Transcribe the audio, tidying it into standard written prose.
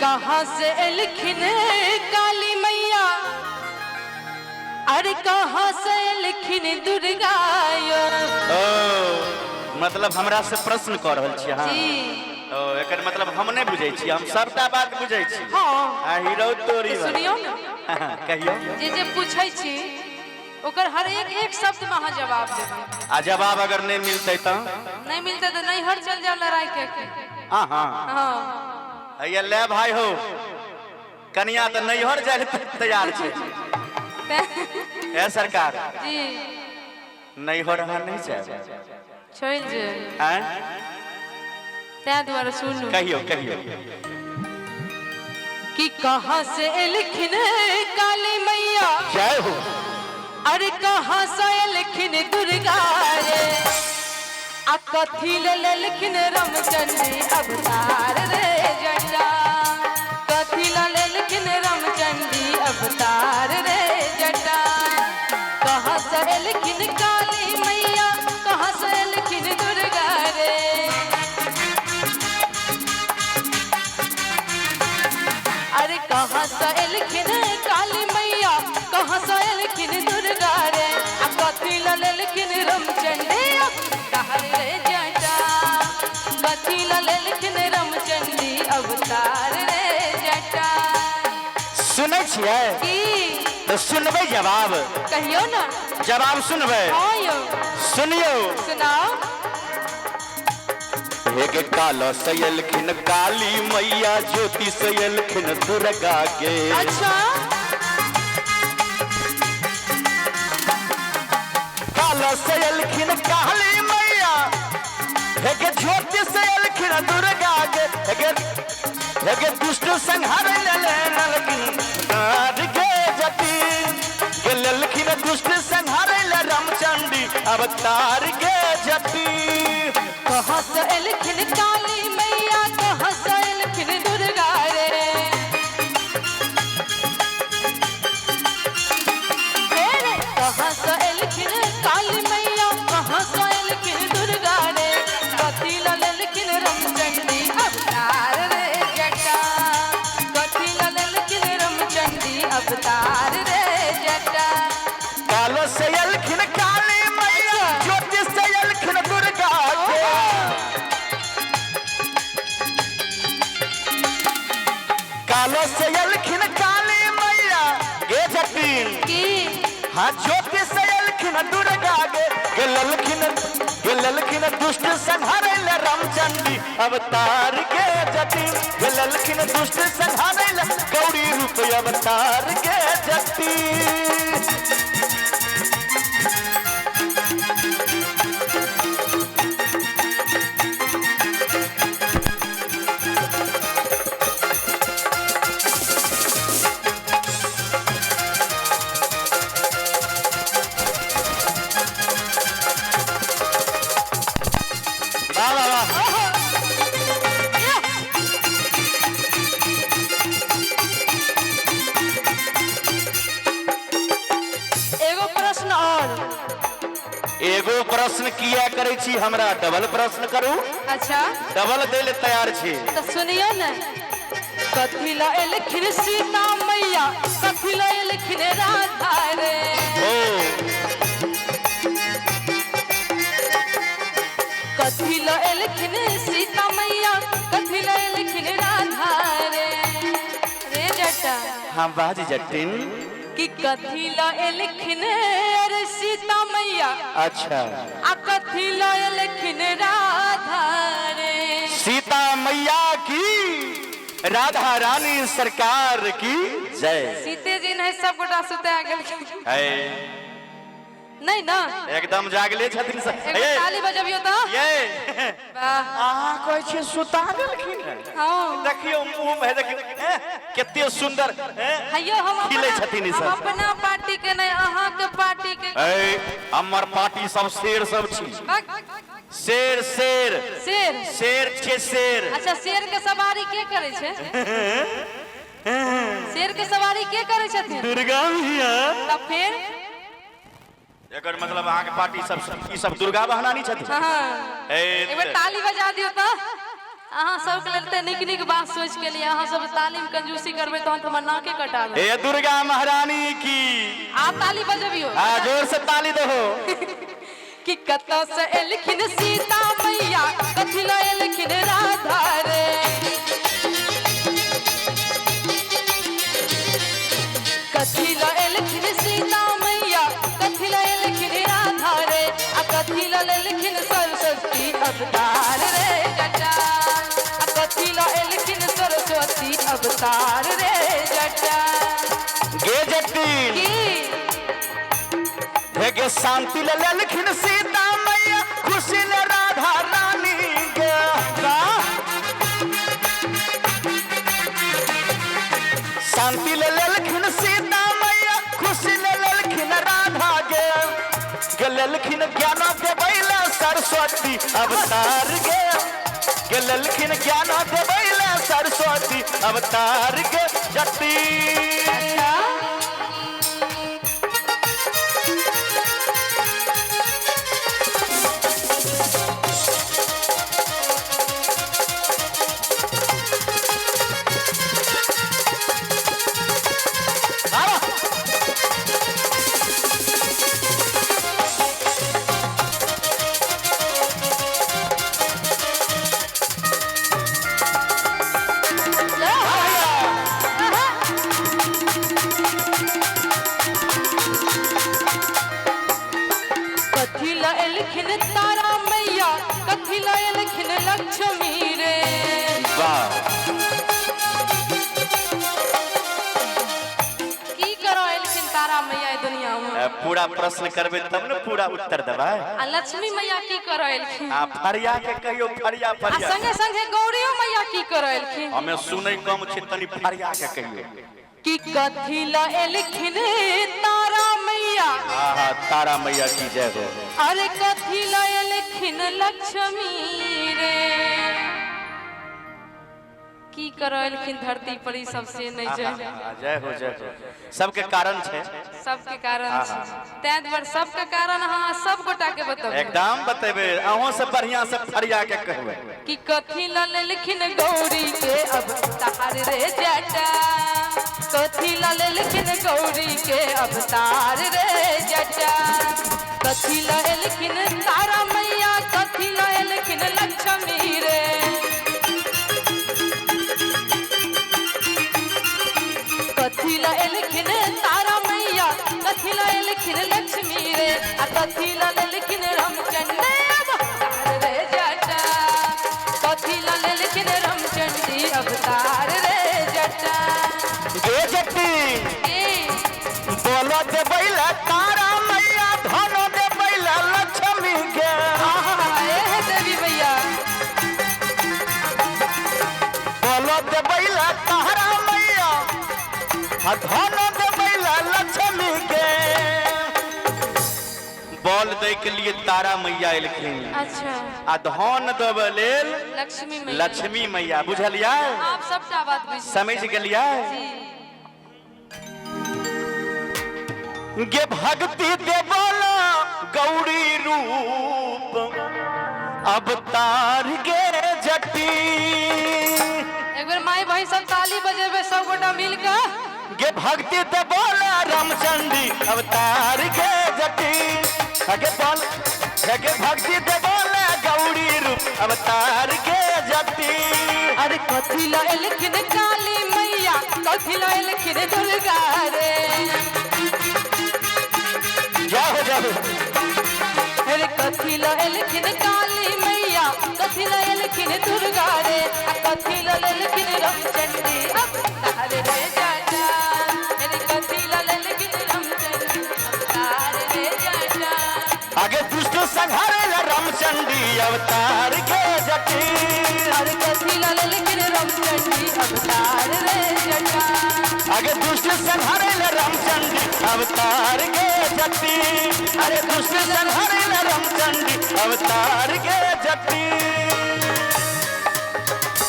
कहाँ से एलखिन काली मैया, अरे कहाँ से एलखिन दुर्गा यो? ओ मतलब हमरा से प्रश्न कऽ रहल छी अहाँ? जी। ओ एकर मतलब हम नहि बुझै छी, हम सबटा बात बुझै छी। हाँ। आ हीरो तोरी तऽ सुनियौ ने। कहियौ। जे जे पूछै छी ओकर हर एक एक शब्द में अहाँ जवाब देबै। आ जवाब अगर नहि मिलतै तऽ? नहीं मिलतै तऽ नैहर चल जाओ लड़ाई के। हाँ हाँ। हाँ। हैया ले भाई हो, कनिया तऽ नैहर जाय लए तैयार छै। ए सरकार जी। नैहर अहाँ नहि जायब? चलि जायब। आँय? तैं दुआरे सुनू। कहियौ कहियौ। कि कहाँ से एलखिन काली मैया, जय हो। अरे कहाँ से एलखिन दुर्गा रे, आ कथी ले लेलखिन रामचंद्र अवतार रे जटा, कथी ले लेलखिन रामचंद्र अवतार रे जटा। कहाँ से एलखिन काली मैया, कहाँ से एलखिन दुर्गा रे, अरे कहाँ से एलखिन काली मैया, कहाँ से एलखिन दुर्गा रे, आ कथी ले लेलखिन रामचंडी अवतार रे जटा, कथी ले लेलखिन रामचंडी अवतार रे जटा। सुनै छियै? की? तऽ सुनबै जवाब? कहियौ ने। जवाब सुनबै? हाँ यौ। सुनियौ। सुनाओ। हे काला से एलखिन काली मैया, ज्योति से एलखिन दुर्गा के। अच्छा। काला से एलखिन काली मैया, हे गे ज्योति से एलखिन दुर्गा के, हे गे दुष्ट संहार लेलखिन नार के जति, गे लेलखिन दुष्ट संहार ले रामचंडी अवतार के जति। कहाँ से एलखिन काली मैया, कहाँ से एलखिन दुर्गा रे, हे रे कहाँ से एलखिन काली मैया, कहाँ से एलखिन दुर्गा रे, कथी ले लेलखिन रामचंडी अवतार रे जटा, कथी ले लेलखिन रामचंडी अवतार रे जटा। कालो से एलखिन काली मैया, ज्योति से एलखिन दुर्गा के। कालो से एलखिन काली मैया गे जटिन की? हाँ ज्योति से एलखिन दुर्गा गे, गेलखिन गेलखिन दुष्ट संहारे ले रामचंडी अवतार के जटिन, गेलखिन दुष्ट संहारे ले गौरी रूप अवतार के जटिन। वाह वाह वाह। एगो प्रश्न और। एगो प्रश्न किया करै छी हमरा, डबल प्रश्न करू। अच्छा। डबल दै ले तैयार छी। तो सुनियो ने। कथी ला एलखिन सीता मैया, कथी ला एलखिन राधा रे, ओ कथी ला एलखिन सीता मैया, कथी ला एलखिन राधा रे, रे जटा। हाँ बाज जटिन। कि कथी ला एलखिन अरे सीता मैया, अच्छा। आ कथी ला एलखिन राधा रे। सीता मैया की, राधा रानी सरकार की जय। सीते जी नहीं सब गोटा सुते गेलखिन। है नहीं ना? एकदम जागले छथिन सब। एगो ताली बजबियो तऽ। ये वाह। अहाँ कहै छियै सुता देलखिन। हाँ। देखियौ मुँह में देखियौ कते सुंदर हैयो हम खिलै छथिन ई हम सब। अपना पार्टी के नहीं, अहाँ के पार्टी के। ऐ हमर पार्टी सब शेर सब छी। शेर शेर शेर शेर छे शेर। अच्छा शेर के सवारी के करै छै? शेर के सवारी के करै छथिन? दुर्गा भैया। तब फिर एकर मतलब अहाँ के पार्टी सब ई सब दुर्गा बहनानी छथिन। हाँ। ए एक बार ताली बजा दियो तो। अहाँ सबके लेल तऽ नीक नीक बात सोचि के लिए अहाँ सब तालीम कंजूसी करबै तहन तऽ हमर नाके कटा देत। हे दुर्गा महारानी की। आब ताली बजबियौ। हाँ, जोर से ताली दहो। कि कतऽ से एलखिन सीता मैया, कथी लए एलखिन राधा रे। कथी लए एलखिन सीता मैया, कथी लए एलखिन राधा रे, आ कथी लए एलखिन सरस्वती अवतार रे जटा। आ कथी लए एलखिन सरस्वती अवतार रे जटा। गे जटिन। की? हे गे शांति ले लेलखिन सीता मैया, खुशी ले राधा रानी गे। शांति ले लेलखिन सीता मैया, खुशी ले लेलखिन राधा गे। गे लेलखिन ज्ञान देबै सरस्वती अवतार गे। गे लेलखिन ज्ञान देबै सरस्वती अवतार गे जटी। कथी लए एलखिन तारा मैया, कथी लए एलखिन लक्ष्मी रे। वाह। की करो एलखिन तारा मैया ई दुनिया में? पूरा प्रश्न करबे तब ने पूरा उत्तर देबै। आ लक्ष्मी मैया की करो एलखिन? आ फरिया के कहियो, फरिया आ फरिया। संगे संगे गौरियो मैया की करो एलखिन? हमें सुनै कम छै, तनी फरिया के कहियो। कि कथी लए एलखिन तारा मैया? आहा, तारा मैया की जय हो। अरे कथी लए एलखिन लक्ष्मी रे? की करो एलखिन धरती पर ई सब से नहीं जय। जय हो, जय हो। सबके कारण छै। सबके कारण छै, तैं दुआरे सबके कारण अहाँ सब गोटा के बतबू। एकदम बतेबे, अहों से बढ़िया से फरिया के कहबै। कि कथी लए लेलखिन गौरी के अवतार रे जटा। कथी लए लेलखिन गौरी के अवतार रे जटा। कथी लए एलखिन तारा मैया, कथी लए एलखिन लक्ष्मी रे। कथी लए एलखिन तारा मैया, कथी लए एलखिन लक्ष्मी रे, आ कथी लए लेलखिन रामचंद्र अवतार रे जटा। कथी लए लेलखिन रामचंडी अवतार रे जटा। गे जटी। की? बोलो देबै ला तारा मैया, धन देबै ला लक्ष्मी गे। आहा, ए देवी मैया। बोलो देबै ला तारा मैया, आ धन देबै ला लक्ष्मी गे। बॉल दै के लिए तारा मैया एलखिन। अच्छा। आ धन देबै लेल लक्ष्मी मैया। लक्ष्मी मैया, बुझलियै? आप सबटा बात बुझ समझ गेलियै? जी। गे भक्ति देवला गौरी रूप अवतार गे जटी। एक बेर माई बहिन सब ताली बजेबै सब गोटा मिल के। गे भक्ति देवला रामचंडी अवतार गे जटी। गे बोल गे भक्ति देवला गौरी रूप अवतार गे जटी। अरे कथी लए एलखिन काली मैया, कथी लए एलखिन दुर्गा रे। जाओ जाओ। अरे कथी लए एलखिन काली मैया, कथी लए एलखिन दुर्गा रे, आ कथी लए लेलखिन रामचंडी अवतार रे जटा। अरे कथी लए लेलखिन रामचंडी अवतार रे जटा। आगे दुष्ट संहारे ला रामचंडी अवतार गे जटी। अरे कथी लए लेलखिन रामचंडी अवतार रे जटा। आगे दुष्ट संहारे ला रामचंडी अवतार गे जटी। अरे दुष्ट संहारे ला रामचंडी अवतार गे जटी।